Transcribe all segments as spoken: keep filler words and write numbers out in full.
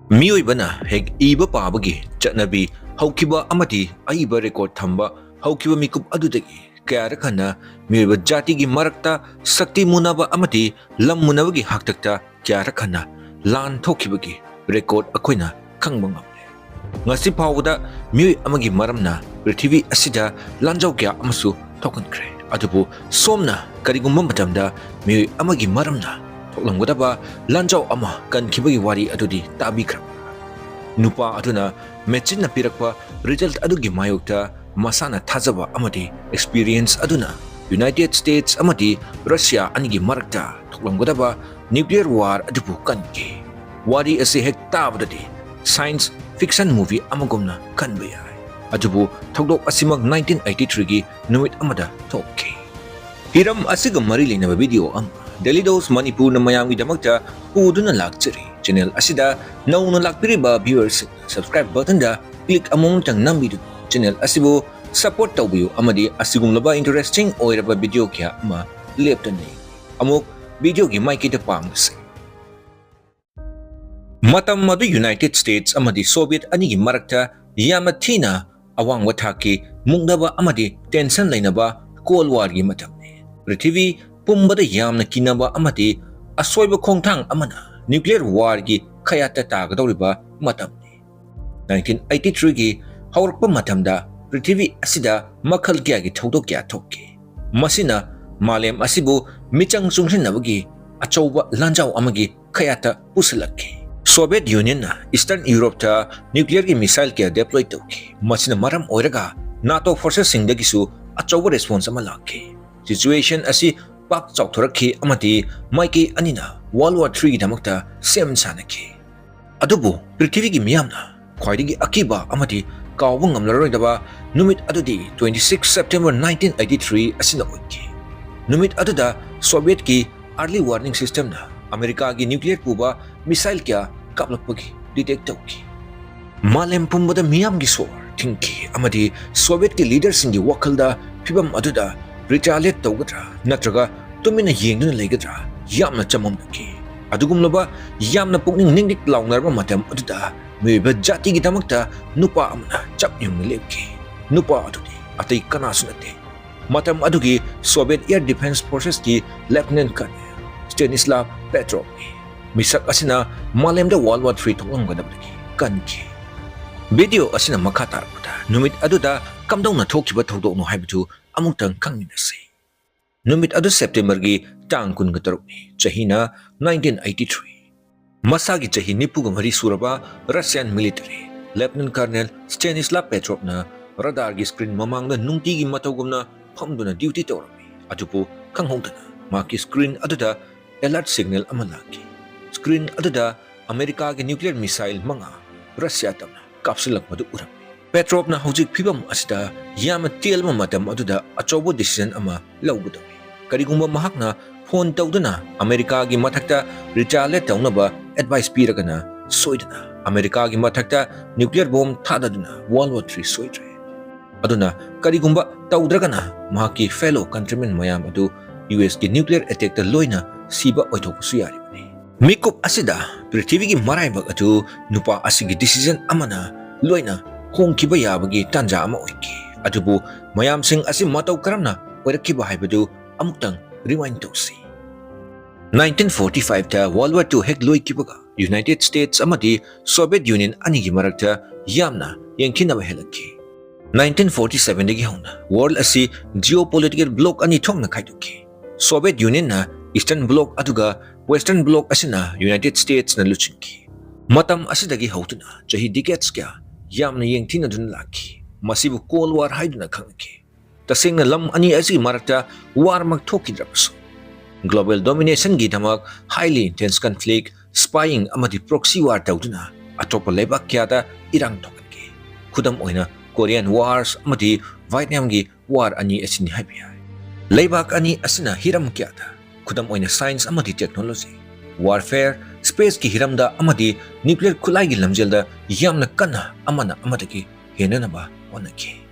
ꯃꯤꯑꯣꯏꯕꯅ ꯍꯦꯛ ꯏꯕ ꯄꯥꯕꯒꯤ ꯆꯠꯅꯕꯤ ꯍꯧꯈꯤꯕ ꯑꯃꯗꯤ ꯑꯏꯕ ꯔꯦꯀꯣꯔꯗ ꯊꯝꯕ ꯍꯧꯈꯤꯕ ꯃꯤꯀꯨꯞ ꯑꯗꯨꯗꯒꯤ ꯀꯌꯥꯔꯛ ꯍꯟꯅ ꯃꯤꯑꯣꯏꯕ ꯖꯥꯇꯤꯒꯤ ꯃꯔꯛꯇ ꯁꯛꯇꯤ ꯃꯨꯟꯅꯕ ꯑꯃꯗꯤ ꯂꯝ ꯃꯨꯟꯅꯕꯒꯤ ꯍꯥꯛꯇꯛꯇ ꯀꯌꯥꯔꯛ ꯍꯟꯅ ꯂꯥꯟ ꯊꯣꯛꯈꯤꯕꯒꯤ ꯔꯦꯀꯣꯔꯗ ꯑꯩꯈꯣꯏꯅ ꯈꯪꯕ ꯉꯝꯂꯦ꯫ ꯉꯁꯤ ꯐꯥꯎꯕꯗ ꯃꯤꯑꯣꯏ ꯑꯃꯒꯤ ꯃꯔꯝꯅ ꯄ꯭ꯔꯤꯊꯤꯕꯤ ꯑꯁꯤꯗ ꯂꯥꯟꯖꯥꯎ ꯀꯌꯥ ꯑꯃꯁꯨ ꯊꯣꯛꯍꯟꯈ꯭ꯔꯦ꯫ ꯑꯗꯨꯕꯨ ꯁꯣꯝꯅ ꯀꯔꯤꯒꯨꯝꯕ ꯃꯇꯝꯗ ꯃꯤꯑꯣꯏ ꯑꯃꯒꯤ ꯃꯔꯝꯅ ꯊꯣꯛꯂꯝꯒꯗꯕ ꯂꯥꯟꯖꯥꯎ ꯑꯃ ꯀꯟꯈꯤꯕꯒꯤ ꯋꯥꯔꯤ ꯑꯗꯨꯗꯤ ꯇꯥꯕꯤꯈ꯭ꯔꯕ꯭ꯔꯥ? ꯅꯨꯄꯥ ꯑꯗꯨꯅ ꯃꯦꯆꯤꯟꯅ ꯄꯤꯔꯛꯄ ꯔꯤꯖꯜꯠ ꯑꯗꯨꯒꯤ ꯃꯥꯌꯣꯛꯇ ꯃꯁꯥꯅ ꯊꯥꯖꯕ ꯑꯃꯗꯤ ꯑꯦꯛꯁꯄꯤꯔꯤꯌꯦꯟꯁ ꯑꯗꯨꯅ ꯌꯨꯅꯥꯏꯇꯦꯗ ꯁ꯭ꯇꯦꯠꯁ ꯑꯃꯗꯤ ꯔꯁꯤꯌꯥ ꯑꯅꯤꯒꯤ ꯃꯔꯛꯇ ꯊꯣꯛꯂꯝꯒꯗꯕ ꯅ꯭ꯌꯨꯀ꯭ꯂꯤꯌꯔ ꯋꯥꯔ ꯑꯗꯨꯕꯨ ꯀꯟꯈꯤ꯫ ꯋꯥꯔꯤ ꯑꯁꯤ ꯍꯦꯛ ꯇꯥꯕꯗꯗꯤ ꯁꯥꯏꯟꯁ ꯐꯤꯛꯁꯟ ꯃꯨꯚꯤ ꯑꯃꯒꯨꯝꯅ ꯈꯟꯕ ꯌꯥꯏ꯫ ꯑꯗꯨꯕꯨ ꯊꯧꯗꯣꯛ ꯑꯁꯤꯃꯛ ꯅꯥꯏꯟꯇꯤꯟ ꯑꯩꯠꯇꯤ ꯊ꯭ꯔꯤꯒꯤ ꯅꯨꯃꯤꯠ ꯑꯃꯗ ꯊꯣꯛꯈꯤ꯫ ꯍꯤꯔꯝ ꯑꯁꯤꯒ ꯃꯔꯤ ꯂꯩꯅꯕ ꯚꯤꯗꯤꯑꯣ ꯑꯃ ꯗꯦꯂꯤ ꯗꯣꯁ ꯃꯅꯤꯄꯨꯔꯅ ꯃꯌꯥꯝꯒꯤꯗꯃꯛꯇ ꯄꯨꯗꯨꯅ ꯂꯥꯛꯆꯔꯤ꯫ ꯆꯦꯅꯦꯜ ꯑꯁꯤꯗ ꯅꯧꯅ ꯂꯥꯛꯄꯤꯔꯤꯕ ꯚꯤꯌꯨꯋꯔꯁꯤꯡꯅ ꯁꯕꯁꯀ꯭ꯔꯥꯏꯕ ꯕꯇꯟꯗ ꯀ꯭ꯂꯤꯛ ꯑꯃꯃꯝꯇꯪ ꯅꯝꯕꯤꯗꯨꯅ ꯆꯦꯅꯦꯜ ꯑꯁꯤꯕꯨ ꯁꯄꯣꯔꯠ ꯇꯧꯕꯤꯌꯨ ꯑꯃꯗꯤ ꯑꯁꯤꯒꯨꯝꯂꯕ ꯏꯟꯇꯔꯦꯁꯇꯤꯡ ꯑꯣꯏꯔꯕ ꯚꯤꯗꯤꯑꯣ ꯀꯌꯥ ꯑꯃ ꯂꯦꯞꯇꯅ ꯌꯦꯡꯕꯤꯌꯨ꯫ ꯑꯃꯨꯛ ꯚꯤꯗꯤꯑꯣꯒꯤ ꯃꯥꯏꯀꯩꯗ ꯄꯥꯡꯂꯁꯤ꯫ ꯃꯇꯝ ꯑꯗꯨ ꯌꯨꯅꯥꯏꯇꯦꯗ ꯁ꯭ꯇꯦꯠꯁ ꯑꯃꯗꯤ ꯁꯣꯚꯤꯌꯦꯠ ꯑꯅꯤꯒꯤ ꯃꯔꯛꯇ ꯌꯥꯝꯅ ꯊꯤꯅ ꯑꯋꯥꯡꯕ ꯊꯥꯛꯀꯤ ꯃꯨꯛꯅꯕ ꯑꯃꯗꯤ ꯇꯦꯟꯁꯟ ꯂꯩꯅꯕ ꯀꯣꯜ ꯋꯥꯔꯒꯤ ꯃꯇꯝꯅꯤ꯫ ꯄ꯭ꯔꯤꯊꯤꯕꯤ ꯄꯨꯝꯕꯗ ꯌꯥꯝꯅ ꯀꯤꯅꯕ ꯑꯃꯗꯤ ꯑꯁꯣꯏꯕ ꯈꯣꯡꯊꯥꯡ ꯑꯃꯅ ꯅ꯭ꯌꯨꯀ꯭ꯂꯤꯌꯔ ꯋꯥꯔꯒꯤ ꯈꯌꯥꯠꯇ ꯇꯥꯒꯗꯧꯔꯤꯕ ꯃꯇꯝꯅꯤ꯫ ꯅꯥꯏꯟꯇꯤꯟ ꯑꯩꯠꯇꯤ ꯊ꯭ꯔꯤꯒꯤ ꯍꯧꯔꯛꯄ ꯃꯇꯝꯗ ꯄ꯭ꯔꯤꯊꯤꯕꯤ ꯑꯁꯤꯗ ꯃꯈꯜ ꯀꯌꯥꯒꯤ ꯊꯧꯗꯣꯛ ꯀꯌꯥ ꯊꯣꯛꯈꯤ꯫ ꯃꯁꯤꯅ ꯃꯥꯂꯦꯝ ꯑꯁꯤꯕꯨ ꯃꯤꯆꯪ ꯆꯨꯡꯁꯤꯟꯅꯕꯒꯤ ꯑꯆꯧꯕ ꯂꯥꯟꯖꯥꯎ ꯑꯃꯒꯤ ꯈꯌꯥꯠꯇ ꯄꯨꯁꯤꯜꯂꯛꯈꯤ꯫ ꯁꯣꯚꯤꯌꯦꯠ ꯌꯨꯅꯤꯌꯟꯅ ꯏꯁꯇꯔꯟ ꯌꯨꯔꯣꯞꯇ ꯅ꯭ꯌꯨꯀ꯭ꯂꯤꯌꯔꯒꯤ ꯃꯤꯁꯥꯏꯜ ꯀꯌꯥ ꯗꯦꯄ꯭ꯂꯣꯏ ꯇꯧꯈꯤ꯫ ꯃꯁꯤꯅ ꯃꯔꯝ ꯑꯣꯏꯔꯒ ꯅꯥꯇꯣ ꯐꯣꯔꯁꯦꯁꯁꯤꯡꯗꯒꯤꯁꯨ ꯑꯆꯧꯕ ꯔꯦꯁꯄꯣꯟꯁ ꯑꯃ ꯂꯥꯛꯈꯤ꯫ ꯁꯤꯆꯨꯋꯦꯁꯟ ꯑꯁꯤ ꯄꯥꯛ ꯆꯥꯎꯊꯣꯔꯛꯈꯤ ꯑꯃꯗꯤ ꯃꯥꯏꯀꯩ ꯑꯅꯤꯅ ꯋꯥꯔꯜ ꯋꯥꯔ ꯊ꯭ꯔꯤꯒꯤꯗꯃꯛꯇ ꯁꯦꯝ ꯁꯥꯅꯈꯤ꯫ ꯑꯗꯨꯕꯨ ꯄ꯭ꯔꯤꯊꯤꯕꯤꯒꯤ ꯃꯤꯌꯥꯝꯅ ꯈ꯭ꯋꯥꯏꯗꯒꯤ ꯑꯀꯤꯕ ꯑꯃꯗꯤ ꯀꯥꯎꯕ ꯉꯝꯂꯔꯣꯏꯗꯕ ꯅꯨꯃꯤꯠ ꯑꯗꯨꯗꯤ twenty six September nineteen eighty three ꯑꯁꯤꯅ ꯑꯣꯏꯈꯤ꯫ ꯅꯨꯃꯤꯠ ꯑꯗꯨꯗ ꯁꯣꯚꯤꯌꯦꯠꯀꯤ ꯑꯥꯔꯂꯤ ꯋꯥꯔꯅꯤꯡ ꯁꯤꯁꯇꯦꯝꯅ ꯑꯃꯦꯔꯤꯀꯥꯒꯤ ꯅ꯭ꯌꯨꯀ꯭ꯂꯤꯌꯔ ꯄꯨꯕ ꯃꯤꯁꯥꯏꯜ ꯀꯌꯥ ꯀꯥꯞꯂꯛꯄꯒꯤ ꯗꯤꯇꯦꯛ ꯇꯧꯈꯤ꯫ ꯃꯥꯂꯦꯝ ꯄꯨꯝꯕꯗ ꯃꯤꯌꯥꯝꯒꯤ ꯁꯣꯔ ꯊꯤꯡꯈꯤ ꯑꯃꯗꯤ ꯁꯣꯚꯤꯌꯦꯠꯀꯤ ꯂꯤꯗꯔꯁꯤꯡꯒꯤ ꯋꯥꯈꯜꯗ ꯐꯤꯚꯝ ꯑꯗꯨꯗ ꯔꯤꯇꯥꯂꯤꯌꯦꯠ ꯇꯧꯒꯗ꯭ꯔꯥ ꯅꯠꯇ꯭ꯔꯒ ꯇꯨꯃꯤꯟꯅ ꯌꯦꯡꯗꯨꯅ ꯂꯩꯒꯗ꯭ꯔꯥ ꯌꯥꯝꯅ ꯆꯃꯝꯅꯈꯤ꯫ ꯑꯗꯨꯒꯨꯝꯂꯕ ꯌꯥꯝꯅ ꯄꯨꯛꯅꯤꯡ ꯅꯤꯡꯅꯤꯛ ꯂꯥꯎꯅꯔꯕ ꯃꯇꯝ ꯑꯗꯨꯗ ꯃꯤꯑꯣꯏꯕ ꯖꯥꯇꯤꯒꯤꯗꯃꯛꯇ ꯅꯨꯄꯥ ꯑꯃꯅ ꯆꯞ ꯌꯨꯡꯅ ꯂꯦꯞꯈꯤ꯫ ꯅꯨꯄꯥ ꯑꯗꯨꯗꯤ ꯑꯇꯩ ꯀꯅꯥꯁꯨ ꯅꯠꯇꯦ, ꯃꯇꯝ ꯑꯗꯨꯒꯤ Soviet Air Defense Forcesꯀꯤ Lieutenant Colonel Stanislav Petrovꯅꯤ꯫ ꯃꯤꯁꯛ ꯑꯁꯤꯅ ꯃꯥꯂꯦꯝꯗ World War Three ꯊꯣꯛꯂꯝꯒꯗꯕꯗꯒꯤ ꯀꯟꯈꯤ꯫ ꯚꯤꯗꯤꯑꯣ ꯑꯁꯤꯅ ꯃꯈꯥ ꯇꯥꯔꯛꯄꯗ ꯅꯨꯃꯤꯠ ꯑꯗꯨꯗ ꯀꯝꯗꯧꯅ ꯊꯣꯛꯈꯤꯕ ꯊꯧꯗꯣꯛꯅꯣ ꯍꯥꯏꯕꯗꯨ ꯑꯃꯨꯛꯇꯪ ꯈꯪꯃꯤꯟꯅꯁꯤ꯫ ꯅꯨꯃꯤꯠ ꯑꯗꯨ ꯁꯦꯞꯇꯦꯝꯕꯔꯒꯤ ꯇꯥꯡ ꯀꯨꯟꯒ ꯇꯔꯨꯛꯅꯤ, ꯆꯍꯤꯅ nineteen eighty three꯫ ꯃꯁꯥꯒꯤ ꯆꯍꯤ ꯅꯤꯐꯨꯒ ꯃꯔꯤ ꯁꯨꯔꯕ Russian military Lieutenant Colonel Stanislav Petrovꯅ radarꯒꯤ screen ꯃꯃꯥꯡꯗ ꯅꯨꯡꯇꯤꯒꯤ ꯃꯇꯧꯒꯨꯝꯅ ꯐꯝꯗꯨꯅ duty ꯇꯧꯔꯝꯃꯤ꯫ ꯑꯗꯨꯕꯨ ꯈꯪꯍꯧꯗꯅ ꯃꯍꯥꯛꯀꯤ screen ꯑꯗꯨꯗ alert signal ꯑꯃ ꯂꯥꯛꯈꯤ꯫ Screen ꯑꯗꯨꯗ ꯑꯃꯦꯔꯤꯀꯥꯒꯤ nuclear missile ꯃꯉꯥ ꯔꯁꯤꯌꯥ ꯇꯝꯅ ꯀꯥꯞꯁꯤꯜꯂꯛꯄꯗꯨ ꯎꯔꯝꯃꯤ꯫ ꯄꯦꯇ꯭ꯔꯣꯞꯅ ꯍꯧꯖꯤꯛ ꯐꯤꯕꯝ ꯑꯁꯤꯗ ꯌꯥꯝꯅ ꯇꯦꯜꯂꯕ ꯃꯇꯝ ꯑꯗꯨꯗ ꯑꯆꯧꯕ decision ꯑꯃ ꯂꯧꯒꯗꯧꯔꯤ꯫ ꯀꯔꯤꯒꯨꯝꯕ ꯃꯍꯥꯛꯅ phone ꯇꯧꯗꯨꯅ ꯑꯃꯦꯔꯤꯀꯥꯒꯤ ꯃꯊꯛꯇ retaliate ꯇꯧꯅꯕ advice ꯄꯤꯔꯒꯅ ꯁꯣꯏꯗꯅ ꯑꯃꯦꯔꯤꯀꯥꯒꯤ ꯃꯊꯛꯇ nuclear bomb ꯊꯥꯗꯗꯨꯅ World War Three ꯁꯣꯏꯗ꯭ꯔꯦ꯫ ꯑꯗꯨꯅ ꯀꯔꯤꯒꯨꯝꯕ ꯇꯧꯗ꯭ꯔꯒꯅ ꯃꯍꯥꯛꯀꯤ fellow countrymen ꯃꯌꯥꯝ ꯑꯗꯨ USꯀꯤ nuclear attackꯇ ꯂꯣꯏꯅ ꯁꯤꯕ ꯑꯣꯏꯊꯣꯛꯄꯁꯨ ꯌꯥꯔꯤꯕꯅꯤ꯫ ꯃꯤꯀꯨꯞ ꯑꯁꯤꯗ ꯄ꯭ꯔꯤꯊꯤꯕꯤꯒꯤ ꯃꯔꯥꯏꯕꯛ ꯑꯗꯨ ꯅꯨꯄꯥ ꯑꯁꯤꯒꯤ decision ꯑꯃꯅ ꯂꯣꯏꯅ ꯍꯣꯡꯈꯤꯕ ꯌꯥꯕꯒꯤ ꯇꯥꯟꯖꯥ ꯑꯃ ꯑꯣꯏꯈꯤ꯫ ꯑꯗꯨꯕꯨ ꯃꯌꯥꯝꯁꯤꯡ ꯑꯁꯤ ꯃꯇꯧ ꯀꯔꯝꯅ ꯑꯣꯏꯔꯛꯈꯤꯕ ꯍꯥꯏꯕꯗꯨ ꯑꯃꯨꯛꯇꯪ rewind ꯇꯧꯁꯤ꯫ Nineteen forty fiveꯇ World War Two ꯍꯦꯛ ꯂꯣꯏꯈꯤꯕꯒ United States ꯑꯃꯗꯤ Soviet Union ꯑꯅꯤꯒꯤ ꯃꯔꯛꯇ ꯌꯥꯝꯅ ꯌꯦꯡꯊꯤꯅꯕ ꯍꯦꯜꯂꯛꯈꯤ꯫ Nineteen forty sevenꯗꯒꯤ ꯍꯧꯅ world ꯑꯁꯤ geopolitical bloc ꯑꯅꯤ ꯊꯣꯛꯅ ꯈꯥꯏꯗꯣꯛꯈꯤ꯫ Soviet Unionꯅ Eastern Bloc ꯑꯗꯨꯒ Western Bloc ꯑꯁꯤꯅ United Statesꯅ ꯂꯨꯆꯤꯡꯈꯤ꯫ ꯃꯇꯝ ꯑꯁꯤꯗꯒꯤ ꯍꯧꯗꯨꯅ ꯆꯍꯤ decades ꯀꯌꯥ ꯌꯥꯝꯅ ꯌꯦꯡꯊꯤꯅꯗꯨꯅ ꯂꯥꯛꯈꯤ꯫ ꯃꯁꯤꯕꯨ Cold War ꯍꯥꯏꯗꯨꯅ ꯈꯪꯅꯈꯤ꯫ ꯇꯁꯦꯡꯅ ꯂꯝ ꯑꯅꯤ ꯑꯁꯤꯒꯤ ꯃꯔꯛꯇ warꯃꯛ ꯊꯣꯛꯈꯤꯗ꯭ꯔꯕꯁꯨ, global dominationꯒꯤꯗꯃꯛ highly intense conflict, spying ꯑꯃꯗꯤ proxy war ꯇꯧꯗꯨꯅ ꯑꯇꯣꯞꯄ ꯂꯩꯕꯥꯛ ꯀꯌꯥꯗ ꯏꯔꯥꯡ ꯊꯣꯛꯍꯟꯈꯤ꯫ ꯈꯨꯗꯝ ꯑꯣꯏꯅ Korean Wars ꯑꯃꯗꯤ Vietnamꯒꯤ war ꯑꯅꯤ ꯑꯁꯤꯅꯤ ꯍꯥꯏꯕ ꯌꯥꯏ꯫ ꯂꯩꯕꯥꯛ ꯑꯅꯤ ꯑꯁꯤꯅ ꯍꯤꯔꯝ ꯀꯌꯥꯗ, ꯈꯨꯗꯝ ꯑꯣꯏꯅ science ꯑꯃꯗꯤ technology, warfare, spaceꯀꯤ ꯍꯤꯔꯝꯗ ꯑꯃꯗꯤ nuclear ꯈꯨꯠꯂꯥꯏꯒꯤ ꯂꯝꯖꯦꯜꯗ ꯌꯥꯝꯅ ꯀꯟꯅ ꯑꯃꯅ ꯑꯃꯗꯒꯤ ꯍꯦꯟꯅꯅꯕ ꯍꯣꯠꯅꯈꯤ꯫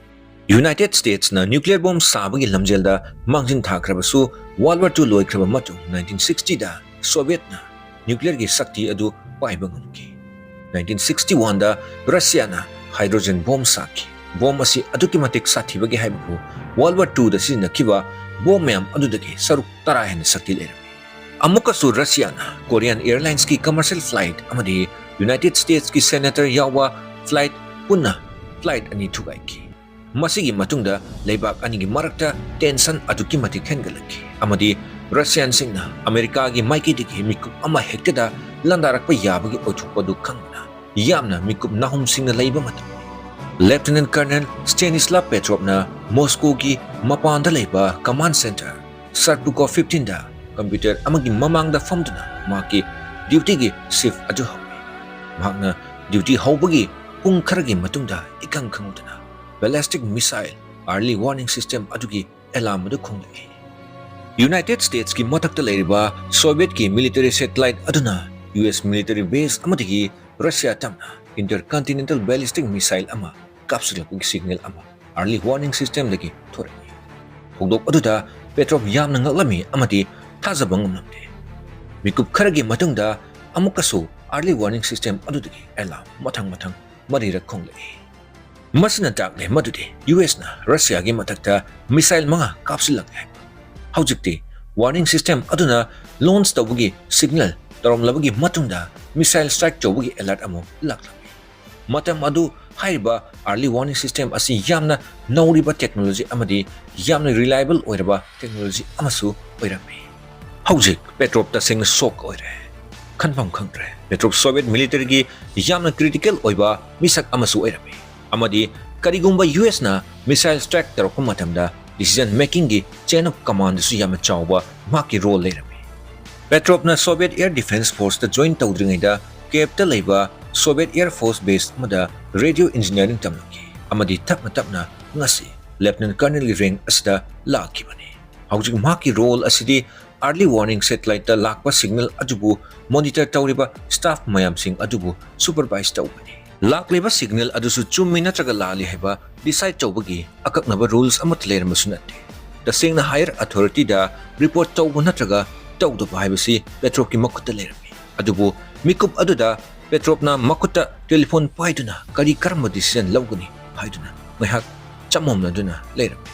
United Statesꯅ nuclear bomb ꯁꯥꯕꯒꯤ ꯂꯝꯖꯦꯜꯗ ꯃꯥꯡꯖꯤꯟ ꯊꯥꯈ꯭ꯔꯕꯁꯨ, World War Two ꯂꯣꯏꯈ꯭ꯔꯕ ꯃꯇꯨꯡ nineteen sixtyꯗ Sovietꯅ nuclearꯒꯤ ꯁꯛꯇꯤ ꯑꯗꯨ ꯄꯥꯏꯕ ꯉꯝꯈꯤ꯫ Nineteen sixty oneꯗ ꯔꯁꯤꯌꯥꯅ hydrogen bomb ꯁꯥꯈꯤ꯫ Bomb ꯑꯁꯤ ꯑꯗꯨꯛꯀꯤ ꯃꯇꯤꯛ ꯁꯥꯊꯤꯕꯒꯤ ꯍꯥꯏꯕꯕꯨ World War twoꯗ ꯁꯤꯖꯤꯟꯅꯈꯤꯕ bomb ꯃꯌꯥꯝ ꯑꯗꯨꯗꯒꯤ ꯁꯔꯨꯛ ꯇꯔꯥ ꯍꯦꯟꯅ ꯁꯛꯇꯤ ꯂꯩꯔꯝꯃꯤ꯫ ꯑꯃꯨꯛꯀꯁꯨ ꯔꯁꯤꯌꯥꯅ Korean Airlinesꯀꯤ commercial flight ꯑꯃꯗꯤ United Statesꯀꯤ senator ꯌꯥꯎꯕ flight ꯄꯨꯟꯅ flight ꯑꯅꯤ ꯊꯨꯒꯥꯏꯈꯤ꯫ ꯃꯁꯤꯒꯤ ꯃꯇꯨꯡꯗ ꯂꯩꯕꯥꯛ ꯑꯅꯤꯒꯤ ꯃꯔꯛꯇ tension ꯑꯗꯨꯛꯀꯤ ꯃꯇꯤꯛ ꯍꯦꯟꯒꯠꯂꯛꯈꯤ ꯑꯃꯗꯤ Russianꯁꯤꯡꯅ ꯑꯃꯦꯔꯤꯀꯥꯒꯤ ꯃꯥꯏꯀꯩꯗꯒꯤ ꯃꯤꯀꯨꯞ ꯑꯃ ꯍꯦꯛꯇꯗ ꯂꯥꯟꯗꯥꯔꯛꯄ ꯌꯥꯕꯒꯤ ꯑꯣꯏꯊꯣꯛꯄ ꯑꯗꯨ ꯈꯪꯕꯅ ꯌꯥꯝꯅ ꯃꯤꯀꯨꯞ ꯅꯥꯍꯨꯝꯁꯤꯡꯅ ꯂꯩꯕ ꯃꯇꯝꯅꯤ꯫ Lieutenant Colonel Stanislav Petrovꯅ Moscowꯒꯤ ꯃꯄꯥꯟꯗ ꯂꯩꯕ command center Serpukhov fifteenꯗ computer ꯑꯃꯒꯤ ꯃꯃꯥꯡꯗ ꯐꯝꯗꯨꯅ ꯃꯍꯥꯛꯀꯤ dutyꯒꯤ shift ꯑꯗꯨ ꯍꯧꯏ꯫ ꯃꯍꯥꯛꯅ duty ꯍꯧꯕꯒꯤ ꯄꯨꯡ ꯈꯔꯒꯤ ꯃꯇꯨꯡꯗ ꯏꯈꯪ ꯈꯪꯍꯧꯗꯅ ballistic missile early warning system ꯑꯗꯨꯒꯤ alarm ꯑꯗꯨ ꯈꯣꯡꯂꯛꯏ꯫ United Statesꯀꯤ ꯃꯊꯛꯇ ꯂꯩꯔꯤꯕ Sovietꯀꯤ military satellite ꯑꯗꯨꯅ US military base ꯑꯃꯗꯒꯤ Russia ꯇꯝꯅ intercontinental ballistic missile ꯑꯃ ꯀꯥꯞꯁꯤꯜꯂꯛꯄꯒꯤ signal ꯑꯃ early warning systemꯗꯒꯤ ꯊꯣꯔꯛꯏ꯫ ꯊꯧꯗꯣꯛ ꯑꯗꯨꯗ Petrov ꯌꯥꯝꯅ ꯉꯛꯂꯝꯃꯤ ꯑꯃꯗꯤ ꯊꯥꯖꯕ ꯉꯝꯂꯝꯗꯦ꯫ ꯃꯤꯀꯨꯞ ꯈꯔꯒꯤ ꯃꯇꯨꯡꯗ ꯑꯃꯨꯛꯀꯁꯨ early warning system ꯑꯗꯨꯗꯒꯤ alarm ꯃꯊꯪ ꯃꯊꯪ ꯃꯔꯤꯔꯛ ꯈꯣꯡꯂꯛꯏ꯫ ꯃꯁꯤꯅ ꯇꯥꯛꯂꯦ ꯃꯗꯨꯗꯤ USꯅ Russiaꯒꯤ ꯃꯊꯛꯇ missile ꯃꯉꯥ ꯀꯥꯞꯁꯤꯜꯂꯛꯂꯦ ꯍꯥꯏꯕ꯫ ꯍꯧꯖꯤꯛꯇꯤ warning system ꯑꯗꯨꯅ launch ꯇꯧꯕꯒꯤ signal ꯇꯧꯔꯝꯂꯕꯒꯤ ꯃꯇꯨꯡꯗ missile strike ꯇꯧꯕꯒꯤ alert ꯑꯃꯨꯛ ꯂꯥꯛꯂꯝꯃꯤ꯫ ꯃꯇꯝ ꯑꯗꯨ ꯍꯥꯏꯔꯤꯕ early warning system ꯑꯁꯤ ꯌꯥꯝꯅ ꯅꯧꯔꯤꯕ technology ꯑꯃꯗꯤ ꯌꯥꯝꯅ reliable ꯑꯣꯏꯔꯕ technology ꯑꯃꯁꯨ ꯑꯣꯏꯔꯝꯃꯤ꯫ ꯍꯧꯖꯤꯛ Petrov ꯇꯁꯦꯡꯅ shock ꯑꯣꯏꯔꯦ꯫ ꯈꯟꯐꯝ ꯈꯪꯗ꯭ꯔꯦ꯫ Petrov Soviet militaryꯒꯤ ꯌꯥꯝꯅ critical ꯑꯣꯏꯕ ꯃꯤꯁꯛ ꯑꯃꯁꯨ ꯑꯣꯏꯔꯝꯃꯤ ꯑꯃꯗꯤ ꯀꯔꯤꯒꯨꯝꯕ USꯅ missile strike ꯇꯧꯔꯛꯄ ꯃꯇꯝꯗ decision makingꯒꯤ chain of commandꯗꯁꯨ ꯌꯥꯝꯅ ꯆꯥꯎꯕ ꯃꯍꯥꯛꯀꯤ role ꯂꯩꯔꯝꯃꯤ꯫ Petrovꯅ Soviet Air Defense Forceꯇ join ꯇꯧꯗ꯭ꯔꯤꯉꯩꯗ Kyivꯇ ꯂꯩꯕ Soviet Air Force base ꯑꯃꯗ radio engineering ꯇꯝꯂꯛꯈꯤ ꯑꯃꯗꯤ ꯇꯞꯅ ꯇꯞꯅ ꯉꯁꯤ Lieutenant Colonelꯒꯤ rank ꯑꯁꯤꯗ ꯂꯥꯛꯈꯤꯕꯅꯤ꯫ ꯍꯧꯖꯤꯛ ꯃꯍꯥꯛꯀꯤ role ꯑꯁꯤꯗꯤ early warning satelliteꯇ ꯂꯥꯛꯄ signal ꯑꯗꯨꯕꯨ monitor ꯇꯧꯔꯤꯕ staff ꯃꯌꯥꯝꯁꯤꯡ ꯑꯗꯨꯕꯨ supervise ꯇꯧꯕꯅꯤ꯫ ꯂꯥꯛꯂꯤꯕ signal ꯑꯗꯨꯁꯨ ꯆꯨꯝꯃꯤ ꯅꯠꯇ꯭ꯔꯒ ꯂꯥꯜꯂꯤ ꯍꯥꯏꯕ decide ꯇꯧꯕꯒꯤ ꯑꯀꯛꯅꯕ rules ꯑꯃꯠꯇ ꯂꯩꯔꯝꯕꯁꯨ ꯅꯠꯇꯦ꯫ ꯇꯁꯦꯡꯅ higher authorityꯗ report ꯇꯧꯕ ꯅꯠꯇ꯭ꯔꯒ ꯇꯧꯗꯕ ꯍꯥꯏꯕꯁꯤ Petrovꯀꯤ ꯃꯈꯨꯠꯇ ꯂꯩꯔꯝꯃꯤ꯫ ꯑꯗꯨꯕꯨ ꯃꯤꯀꯨꯞ ꯑꯗꯨꯗ ꯄꯦꯇ꯭ꯔꯣꯞꯅ ꯃꯈꯨꯠꯇ ꯇꯦꯂꯤꯐꯣꯟ ꯄꯥꯏꯗꯨꯅ ꯀꯔꯤ ꯀꯔꯝꯕ decision ꯂꯧꯒꯅꯤ ꯍꯥꯏꯗꯨꯅ ꯉꯥꯏꯍꯥꯛ ꯆꯃꯝꯅꯗꯨꯅ ꯂꯩꯔꯝꯃꯤ꯫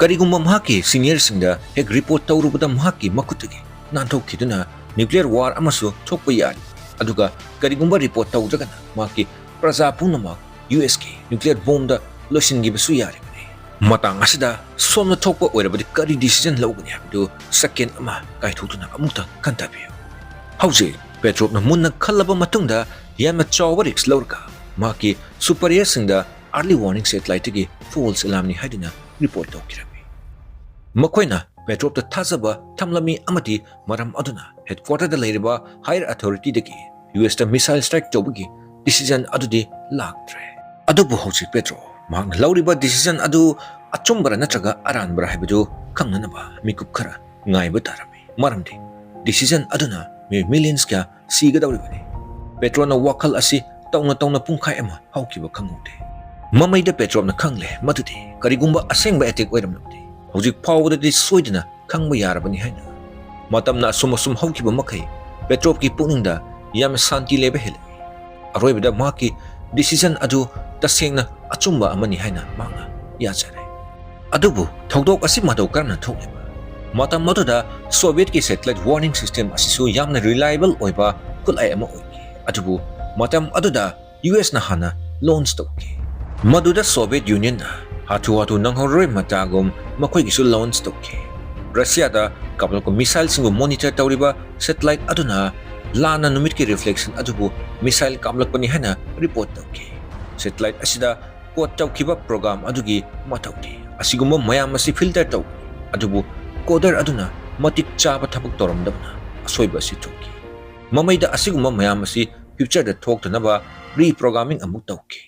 ꯀꯔꯤꯒꯨꯝꯕ ꯃꯍꯥꯛꯀꯤ seniorꯁꯤꯡꯗ ꯍꯦꯛ report ꯇꯧꯔꯨꯕꯗ ꯃꯍꯥꯛꯀꯤ ꯃꯈꯨꯠꯇꯒꯤ ꯅꯥꯟꯊꯣꯛꯈꯤꯗꯨꯅ nuclear war ꯑꯃꯁꯨ ꯊꯣꯛꯄ ꯌꯥꯔꯤ꯫ ꯑꯗꯨꯒ ꯀꯔꯤꯒꯨꯝꯕ report ꯇꯧꯗ꯭ꯔꯒꯅ ꯃꯍꯥꯛꯀꯤ ꯄ꯭ꯔꯖꯥ ꯄꯨꯝꯅꯃꯛ USꯀꯤ nuclear bombꯗ ꯂꯣꯏꯁꯤꯟꯈꯤꯕꯁꯨ ꯌꯥꯔꯤꯕꯅꯤ꯫ ꯃꯇꯥꯡ ꯑꯁꯤꯗ ꯁꯣꯝꯅ ꯊꯣꯛꯄ ꯑꯣꯏꯔꯕꯗꯤ ꯀꯔꯤ decision ꯂꯧꯒꯅꯤ ꯍꯥꯏꯕꯗꯨ second ꯑꯃ ꯀꯥꯏꯊꯣꯛꯇꯨꯅ ꯑꯃꯨꯛꯇꯪ ꯈꯟꯊꯕꯤꯌꯨ꯫ ꯍꯧꯖꯤꯛ ꯄꯦꯇ꯭ꯔꯣꯞꯅ ꯃꯨꯟꯅ ꯈꯜꯂꯕ ꯃꯇꯨꯡꯗ ꯌꯥꯝꯅ ꯆꯥꯎꯕ risk ꯂꯧꯔꯒ ꯃꯍꯥꯛꯀꯤ superiorꯁꯤꯡꯗ early warning satelliteꯇꯒꯤ false alarmꯅꯤ ꯍꯥꯏꯗꯨꯅ report ꯇꯧꯈꯤꯔꯝꯃꯤ꯫ ꯃꯈꯣꯏꯅ ꯄꯦꯇ꯭ꯔꯣꯞꯇ ꯊꯥꯖꯕ ꯊꯝꯂꯝꯃꯤ ꯑꯃꯗꯤ ꯃꯔꯝ ꯑꯗꯨꯅ headquarterꯗ ꯂꯩꯔꯤꯕ higher authorityꯗꯒꯤ USꯇ missile strike ꯇꯧꯕꯒꯤ decision ꯑꯗꯨꯗꯤ ꯂꯥꯛꯇ꯭ꯔꯦ꯫ ꯑꯗꯨꯕꯨ ꯍꯧꯖꯤꯛ ꯄꯦꯇ꯭ꯔꯣꯞ ꯃꯍꯥꯛꯅ ꯂꯧꯔꯤꯕ decision ꯑꯗꯨ ꯑꯆꯨꯝꯕꯔ ꯅꯠꯇ꯭ꯔꯒ ꯑꯔꯥꯟꯕꯔ ꯍꯥꯏꯕꯗꯨ ꯈꯪꯅꯅꯕ ꯃꯤꯀꯨꯞ ꯈꯔ ꯉꯥꯏꯕ ꯇꯥꯔꯝꯃꯤ꯫ ꯃꯔꯝꯗꯤ decision ꯑꯗꯨꯅ ꯃꯤꯑꯣꯏ millions ꯀꯌꯥ ꯁꯤꯒꯗꯧꯔꯤꯕꯅꯤ꯫ ꯄꯦꯇ꯭ꯔꯣꯞꯅ ꯋꯥꯈꯜ ꯑꯁꯤ ꯇꯧꯅ ꯇꯧꯅ ꯄꯨꯡꯈꯥꯏ ꯑꯃ ꯍꯧꯈꯤꯕ ꯈꯪꯍꯧꯗꯦ꯫ ꯃꯃꯩꯗ ꯄꯦꯇ꯭ꯔꯣꯞꯅ ꯈꯪꯂꯦ ꯃꯗꯨꯗꯤ ꯀꯔꯤꯒꯨꯝꯕ ꯑꯁꯦꯡꯕ attack ꯑꯣꯏꯔꯝꯂꯕꯗꯤ ꯍꯧꯖꯤꯛ ꯐꯥꯎꯕꯗꯗꯤ ꯁꯣꯏꯗꯅ ꯈꯪꯕ ꯌꯥꯔꯕꯅꯤ ꯍꯥꯏꯅ꯫ ꯃꯇꯝꯅ ꯑꯁꯨꯝ ꯑꯁꯨꯝ ꯍꯧꯈꯤꯕ ꯃꯈꯩ ꯄꯦꯇ꯭ꯔꯣꯞꯀꯤ ꯄꯨꯛꯅꯤꯡꯗ ꯌꯥꯝꯅ ꯁꯥꯟꯇꯤ ꯂꯩꯕ ꯍꯦꯜꯂꯛꯏ꯫ ꯑꯔꯣꯏꯕꯗ ꯃꯍꯥꯛꯀꯤ decision ꯑꯗꯨ ꯇꯁꯦꯡꯅ ꯑꯆꯨꯝꯕ ꯑꯃꯅꯤ ꯍꯥꯏꯅ ꯃꯍꯥꯛꯅ ꯌꯥꯖꯔꯦ꯫ ꯑꯗꯨꯕꯨ ꯊꯧꯗꯣꯛ ꯑꯁꯤ ꯃꯇꯧ ꯀꯔꯝꯅ ꯊꯣꯛꯂꯤꯕ? ꯃꯇꯝ ꯑꯗꯨꯗ Sovietꯀꯤ satellite warning system ꯑꯁꯤꯁꯨ ꯌꯥꯝꯅ reliable ꯑꯣꯏꯕ ꯈꯨꯠꯂꯥꯏ ꯑꯃ ꯑꯣꯏꯈꯤ꯫ ꯑꯗꯨꯕꯨ ꯃꯇꯝ ꯑꯗꯨꯗ USꯅ ꯍꯥꯟꯅ launch ꯇꯧꯈꯤ꯫ ꯃꯗꯨꯗ Soviet Unionꯅ ꯍꯥꯊꯨ ꯍꯥꯊꯨ ꯅꯪꯍꯧꯔꯔꯣꯏ ꯃꯇꯥꯒꯨꯝ ꯃꯈꯣꯏꯒꯤꯁꯨ launch ꯇꯧꯈꯤ꯫ ꯔꯁꯤꯌꯥꯗ ꯀꯥꯞꯂꯛꯄ missileꯁꯤꯡꯕꯨ monitor ꯇꯧꯔꯤꯕ satellite ꯑꯗꯨꯅ ꯂꯥꯟꯅ ꯅꯨꯃꯤꯠꯀꯤ reflection ꯑꯗꯨꯕꯨ missile ꯀꯥꯞꯂꯛꯄꯅꯤ ꯍꯥꯏꯅ report ꯇꯧꯈꯤ꯫ Satellite ꯑꯁꯤꯗ code ꯇꯧꯈꯤꯕ program ꯑꯗꯨꯒꯤ ꯃꯊꯧꯗꯤ ꯑꯁꯤꯒꯨꯝꯕ ꯃꯌꯥꯝ ꯑꯁꯤ filter ꯇꯧꯕꯅꯤ, ꯑꯗꯨꯕꯨ coder ꯑꯗꯨꯅ ꯃꯇꯤꯛ ꯆꯥꯕ ꯊꯕꯛ ꯇꯧꯔꯝꯗꯕꯅ ꯑꯁꯣꯏꯕ ꯑꯁꯤ ꯊꯣꯛꯈꯤ꯫ ꯃꯃꯩꯗ ꯑꯁꯤꯒꯨꯝꯕ ꯃꯌꯥꯝ ꯑꯁꯤ futureꯗ ꯊꯣꯛꯇꯅꯕ reprogramming ꯑꯃꯨꯛ ꯇꯧꯈꯤ꯫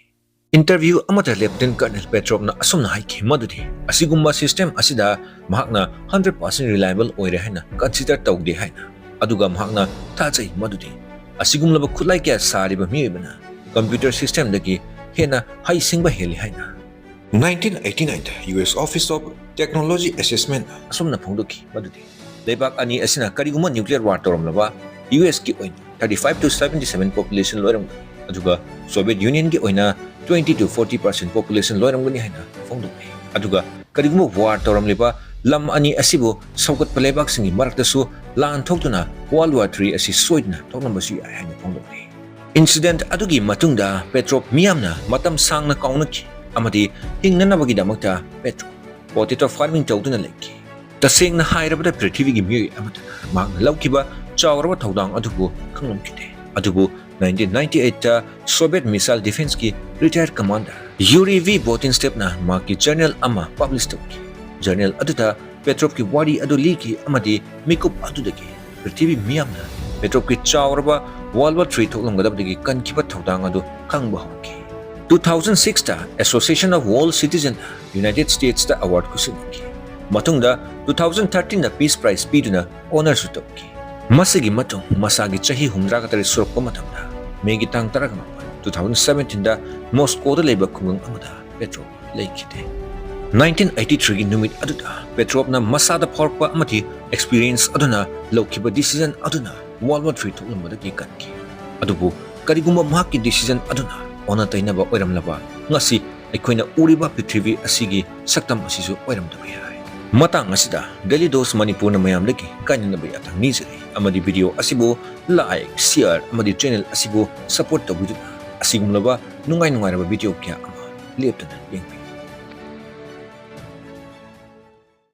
Interview ꯑꯃꯗ Lieutenant Colonel Petrovꯅ ꯑꯁꯨꯝꯅ ꯍꯥꯏꯈꯤ ꯃꯗꯨꯗꯤ ꯑꯁꯤꯒꯨꯝꯕ system ꯑꯁꯤꯗ ꯃꯍꯥꯛꯅ hundred percent reliable ꯑꯣꯏꯔꯦ ꯍꯥꯏꯅ consider ꯇꯧꯗꯦ ꯍꯥꯏꯅ, ꯑꯗꯨꯒ ꯃꯍꯥꯛꯅ ꯊꯥꯖꯩ ꯃꯗꯨꯗꯤ ꯑꯁꯤꯒꯨꯝꯂꯕ ꯈꯨꯠꯂꯥꯏ ꯀꯌꯥ ꯁꯥꯔꯤꯕ ꯃꯤꯑꯣꯏꯕꯅ computer systemꯗꯒꯤ ꯍꯦꯟꯅ ꯍꯩꯁꯤꯡꯕ ꯍꯦꯜꯂꯤ ꯍꯥꯏꯅ꯫ Nineteen eighty nineꯗ US Office of Technology Assessment ꯑꯁꯨꯝꯅ ꯐꯣꯡꯗꯣꯛꯈꯤ ꯃꯗꯨꯗꯤ ꯂꯩꯕꯥꯛ ꯑꯅꯤ ꯑꯁꯤꯅ ꯀꯔꯤꯒꯨꯝꯕ nuclear war ꯇꯧꯔꯝꯂꯕ ꯌꯨ ꯑꯦꯁꯀꯤ ꯑꯣꯏꯅ thirty five to seventy seven population ꯂꯣꯏꯔꯝꯒꯅꯤ, ꯑꯗꯨꯒ Soviet Unionꯒꯤ ꯑꯣꯏꯅ twenty to forty percent population ꯂꯣꯏꯔꯝꯒꯅꯤ ꯍꯥꯏꯅ ꯐꯣꯡꯗꯣꯛꯂꯤ꯫ ꯑꯗꯨꯒ ꯀꯔꯤꯒꯨꯝꯕ war ꯇꯧꯔꯝꯂꯤꯕ ꯂꯝ ꯑꯅꯤ ꯑꯁꯤꯕꯨ ꯁꯧꯒꯠꯄ ꯂꯩꯕꯥꯛꯁꯤꯡꯒꯤ ꯃꯔꯛꯇꯁꯨ ꯂꯥꯟ ꯊꯣꯛꯇꯨꯅ World War Three ꯑꯁꯤ ꯁꯣꯏꯗꯅ ꯊꯣꯛꯂꯝꯕꯁꯨ ꯌꯥꯏ ꯍꯥꯏꯅ ꯐꯣꯡꯗꯣꯛꯂꯤ꯫ Incident ꯑꯗꯨꯒꯤ ꯃꯇꯨꯡꯗ Petrov ꯃꯤꯌꯥꯝꯅ ꯃꯇꯝ ꯁꯥꯡꯅ ꯀꯥꯎꯅꯈꯤ ꯑꯃꯗꯤ ꯍꯤꯡꯅꯅꯕꯒꯤꯗꯃꯛꯇ Petrov potato farming ꯇꯧꯗꯨꯅ ꯂꯩꯈꯤ꯫ ꯇꯁꯦꯡꯅ ꯍꯥꯏꯔꯕꯗ ꯄ꯭ꯔꯤꯊꯤꯕꯤꯒꯤ ꯃꯤꯑꯣꯏ ꯑꯃꯠꯇꯅ ꯃꯍꯥꯛꯅ ꯂꯧꯈꯤꯕ ꯆꯥꯎꯔꯕ ꯊꯧꯗꯥꯡ ꯑꯗꯨꯕꯨ ꯈꯪꯂꯝꯈꯤꯗꯦ꯫ ꯑꯗꯨꯕꯨ nineteen ninety eightꯇ Soviet Missile Defenseꯀꯤ retired commander Yuri V Botinstevꯅ ꯃꯍꯥꯛꯀꯤ journal ꯑꯃ publish ꯇꯧꯈꯤ꯫ Journal ꯑꯗꯨꯗ Petrovꯀꯤ ꯋꯥꯔꯤ ꯑꯗꯨ ꯂꯤꯈꯤ ꯑꯃꯗꯤ ꯃꯤꯀꯨꯞ ꯑꯗꯨꯗꯒꯤ ꯄ꯭ꯔꯤꯊꯤꯕꯤ ꯃꯤꯌꯥꯝꯅ Petrovꯀꯤ ꯆꯥꯎꯔꯕ World War Three ꯊꯣꯛꯂꯝꯒꯗꯕꯗꯒꯤ ꯀꯟꯈꯤꯕ ꯊꯧꯗꯥꯡ ꯑꯗꯨ ꯈꯪꯕ ꯍꯧꯔꯛꯈꯤ꯫ Two thousand sixꯇ Association of World Citizen United Statesꯇ award ꯈꯨꯁꯤꯟꯅꯈꯤ꯫ ꯃꯇꯨꯡꯗ two thousand thirteenꯗ Peace Prize ꯄꯤꯗꯨꯅ honorꯁꯨ ꯇꯧꯈꯤ꯫ ꯃꯁꯤꯒꯤ ꯃꯇꯨꯡ ꯃꯁꯥꯒꯤ ꯆꯍꯤ ꯍꯨꯝꯗ꯭ꯔꯥꯒ ꯇꯔꯦꯠ ꯁꯨꯔꯛꯄ ꯃꯇꯝꯗ Mayꯒꯤ ꯇꯥꯡ ꯇꯔꯥꯒ ꯃꯥꯄꯟ, two thousand seventeenꯗ Moscowꯗ ꯂꯩꯕ ꯈꯨꯡꯒꯪ ꯑꯃꯗ Petrov ꯂꯩꯈꯤꯗꯦ꯫ Nineteen eighty threeꯒꯤ ꯅꯨꯃꯤꯠ ꯑꯗꯨꯗ Petrovꯅ ꯃꯁꯥꯗ ꯐꯥꯎꯔꯛꯄ ꯑꯃꯗꯤ experience ꯑꯗꯨꯅ ꯂꯧꯈꯤꯕ decision ꯑꯗꯨꯅ World War Three ꯊꯣꯛꯂꯝꯕꯗꯒꯤ ꯀꯟꯈꯤ꯫ ꯑꯗꯨꯕꯨ ꯀꯔꯤꯒꯨꯝꯕ ꯃꯍꯥꯛꯀꯤ decision ꯑꯗꯨꯅ ꯑꯣꯟꯅ ꯇꯩꯅꯕ ꯑꯣꯏꯔꯝꯂꯕ ꯉꯁꯤ ꯑꯩꯈꯣꯏꯅ ꯎꯔꯤꯕ ꯄ꯭ꯔꯤꯊꯤꯕꯤ ꯑꯁꯤꯒꯤ ꯁꯛꯇꯝ ꯑꯁꯤꯁꯨ ꯑꯣꯏꯔꯝꯗꯕ ꯌꯥꯏ꯫ ꯃꯇꯥꯡ ꯑꯁꯤꯗ Daily Dose ꯃꯅꯤꯄꯨꯔꯅ ꯃꯌꯥꯝꯗꯒꯤ ꯀꯥꯏꯅꯅꯕ ꯌꯥꯊꯪ ꯅꯤꯖꯔꯤ ꯑꯃꯗꯤ video ꯑꯁꯤꯕꯨ like, share ꯑꯃꯗꯤ channel ꯑꯁꯤꯕꯨ support ꯇꯧꯕꯤꯗꯨꯅ ꯑꯁꯤꯒꯨꯝꯂꯕ ꯅꯨꯡꯉꯥꯏ ꯅꯨꯡꯉꯥꯏꯔꯕ video ꯀꯌꯥ ꯑꯃ ꯂꯦꯞꯇꯅ ꯌꯦꯡꯕꯤꯌꯨ꯫